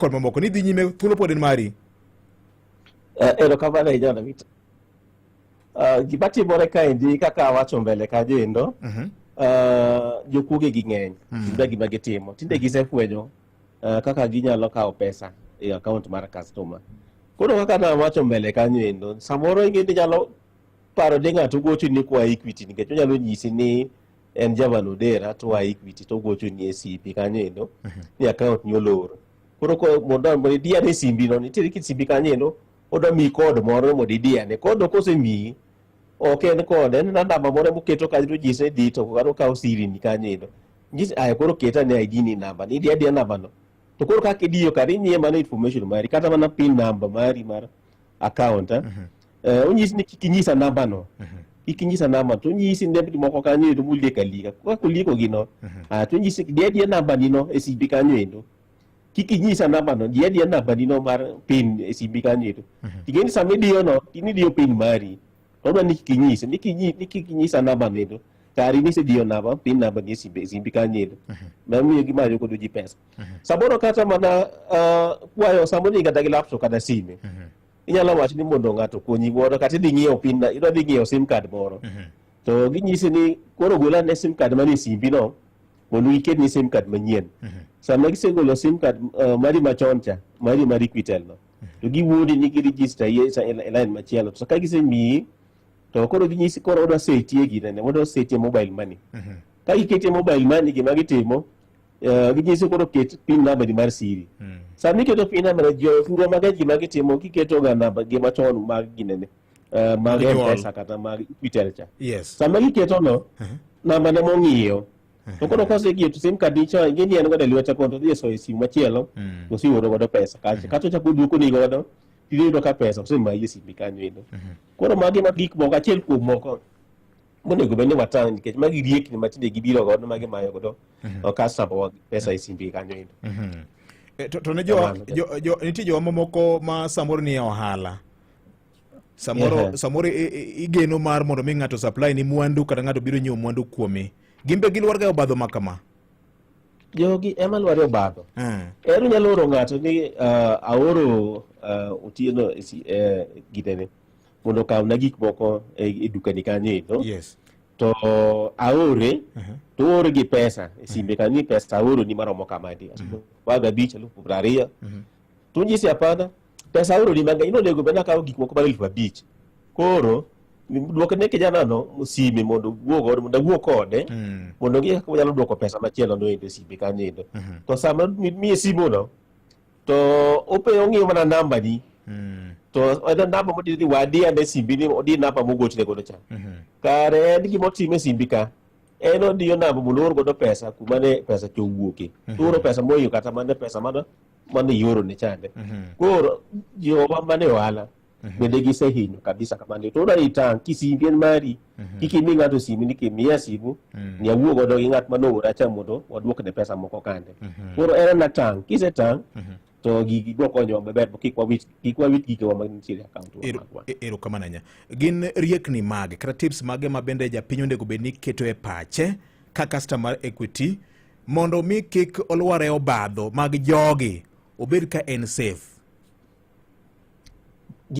Kod mamoko ni dhi nyime, thuolo pod en mari. Erokamano ahinya David. Gima timore kaendi kaka awacho mbele kanyo endo, jokuoge gi ng'eny. Tinde gima gitimo, tinde gisefwenyo kaka ginyalo kawo pesa e account mar customer. Koro kaka nawacho mbele kanyo endo, samoro ing'e ni nyalo paro ni ng'ato gochoni koa Equity, nikech onyalo nyisi ni en Javan Odera to oa Equity, to ogochoni e simbi kanyo endo ni account ni olor. Koro ko mondo idi ane simbi no, nitiere kit simbi kanyo endo, odwa miyi code moro mondo idi ane. Code no kosemiyi, ok en code, en namba moro moketo kanyo to nyise di to kata okawo siri ni kanyo endo. Nyisi aya koro ket ane ID ni namba ni, idi adiya namba no. To koro kaka idiyo kar ing'iye mana information mari, kata mana PIN number mari mar account. Onyisi ni kik inyisa namba no. Kik inyisa namba to onyisi nembni moko kanyo endo molieko alika. Kaka olieko gino, to onyisi di adiya namba ni no e simbi kanyo endo. Kik inyisa namba no, di adiya namba ni no mar PIN e simbi kanyo endo. Ting'e ni sama idiyo no, in idiyo PIN mari. To odwa ni kik inyise, ni kik inyisa namba no endo. Kari ni isediyo namba, PIN namba ni e simbi kanyo endo. Mamiyo gimanyo godo ji pesa. Samoro kata mana kwayo, samoro in kata gi laptop kata sime. Inyalo wacho ni mondo ng'ato okonyi godo, kata idhi ng'iewo PIN, idwa dhi ng'iewo SIM card moro. To ginyisi ni koro gol ane SIM card manie simbi no mondo giket ni SIM card manyien. Sama gisegolo SIM card mari machon cha, mari mar Equitel no, to giwuondi ni giregister e line machielo. To ka gisemiyi, to koro ginyisi koro odwa setie ginene, odwa setie mobile money. Ka giketie mobile money, gima gitimo, ginyisi koro ket PIN number ni mar siri. Sama iketo PIN number, jo thurwa mang'eny gima gitimo, giketo ga namba gi machon mag ginene, mag Mag nyuol. M-Pesa kata mag Equitel cha. Sama giketo no, namba ne mong'iyo. To koro koseg'iyo to SIM card ni cha, ing'e ni en godo e lwete kon, to odhi e soyo e simu machielo, to oseoro godo pesa kacha. Kata ochako oduoko ni godo, tiyudo ka pesa osemayi e simbi kanyo endo. Koro magi ma gik moko, achiel kuom moko monego bed ni watang', nikech magi riekni ma tinde gibiro godo ma gimayo godo customer wa pesa e simbi kanyo endo. To ne jo nitie jowa mamoko ma samoro nie ohala. Samoro samoro igeno mar mondo mi ng'ato supply ni mwandu, kata ng'ato biro nyiewo mwandu kuomi. Gin be gilwar ga e obadho ma kama. Jogi ema lwar e obadho. En onyalo oro ng'ato ni aoro Otieno e ginene mondo okawna gik moko e dukani kanyo endo. To aore, to oore gi pesa e simbe kanyo ni pesa aoro ni maromo kama ndi. 15, 20,000. To onyisi hapana, pesa aoro ni mang'eny, onego bed ni akawo gik moko mar 5,000. Koro duok ne kijana no sime mondo owuo godo, mondo awuo kode, mondo ong'e kaka onyalo duoko pesa machielo no endo e simbe kanyo endo. To sama miye simu no, to ope ong'iyo mana namba ni. To en namba modi ni wadi ane simbi ni odi namba mogochne godo cha. Kare en gima otimo e simbi ka, en odiyo namba mondo oor godo pesa kuma ne pesa cha owuoke. To ooro pesa mohingo kata mane pesa mane ioro ne chande. Koro jowa mane ohala bende gisehinyo kabisa kamano. To odwa itang' kisimbi en mari, kik imi ng'ato simi ni kimiya simu ni awuo godo gi ng'at mane oora cha mondo waduokne pesa moko kande. Koro en ana tang', kisetang' to gigi biro konyowa maber, kik wawit gigewa mantiere e account wa magwa. Erokamano ahinya. Gin riekni mage kata tips mage ma bende japiny onego bed ni keto e pache ka customer mar Equity mondo mi kik olwar e obadho mag jogi, obed ka en safe?